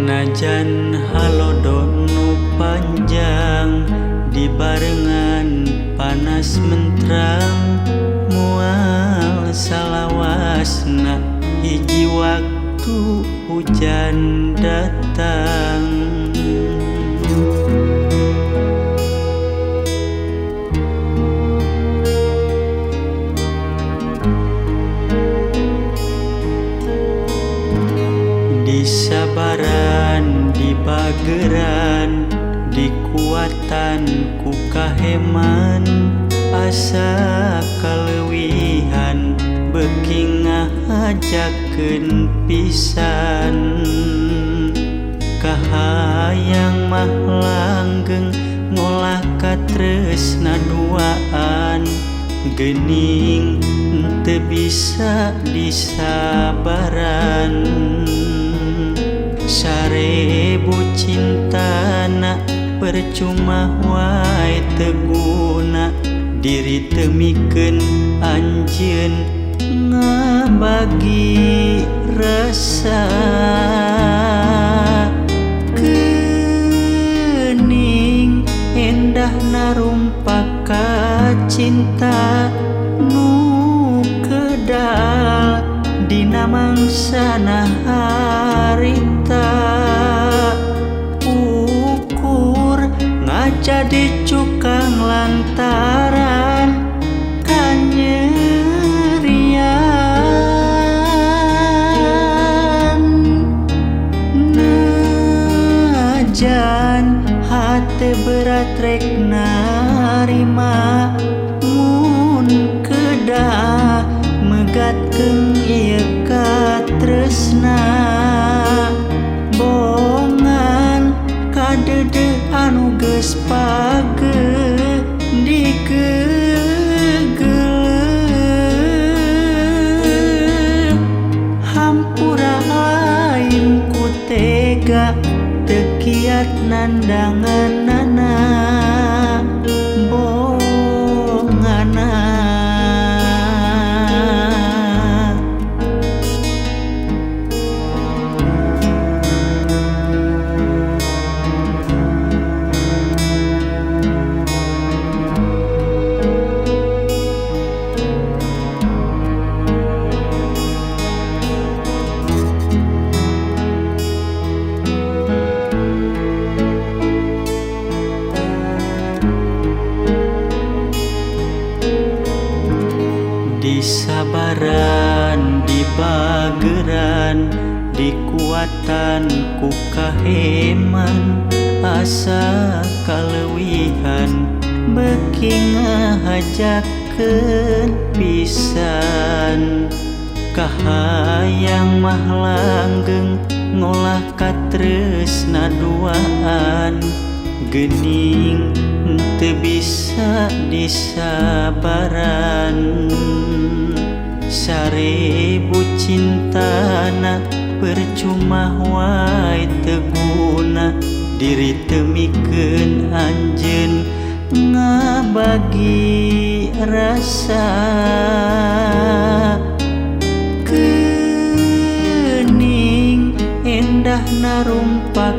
Najan halodo nu panjang dibarengan panas menterang moal salawasna hiji waktu hujan datang. Disabaran, dibageran, dikuatan ku kaheman asa kaleuwihan beuki ngahajakeun pisan. Kahayang mah langgeng ngolah katresna duaan geuning teu bisa disabaran. Sarebu cintana percuma wae teu guna diri teu mikeun anjeun ngabagi rasa. Geuning endahna rumpak cinta nu kedal dina mangsana harita. Ukur ngajadi cukang lantaran kanyerian. Najan hate berat rek narima mun kedah megatkeun ieu katresna. Bongan kadeudeung anu geus pageuh dikegeuleuh. Hampura lain ku tega teu kiat nandanganana bongana. Disabaran, dibageran, dikuatan ku kaheman asa kaleuwihan beuki ngahajakeun pisan. Kahayang mah langgeng ngolah katresna duaan geuning teu bisa disabaran. Sarebu cintana percuma wae teu guna diri teu mikeun anjeun ngabagi rasa. Geuning endahna rumpak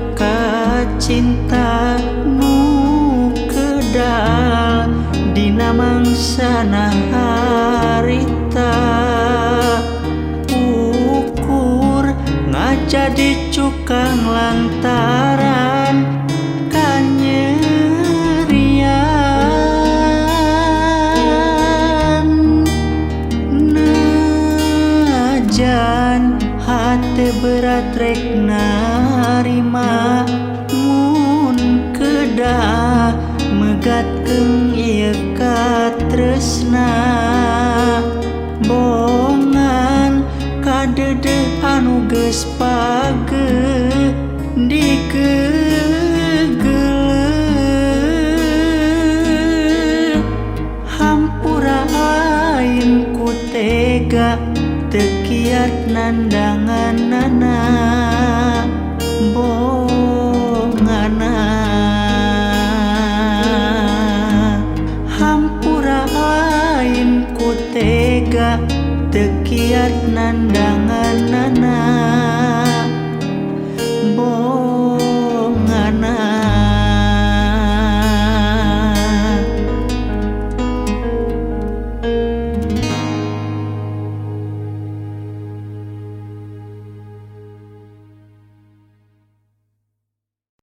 cinta nu kedal dina mangsana harita. Ukur ngajadi cukang lantaran kanyerian. Najan hate berat rek narima mun kedah megatkeun ieu katresna. Bongan kadeudeuh anu geus pageuh dikegeuleuh. Hampura lain ku tega teu kiat nandanganana bongana. Hampura lain ku tega teu kiat nandanganana.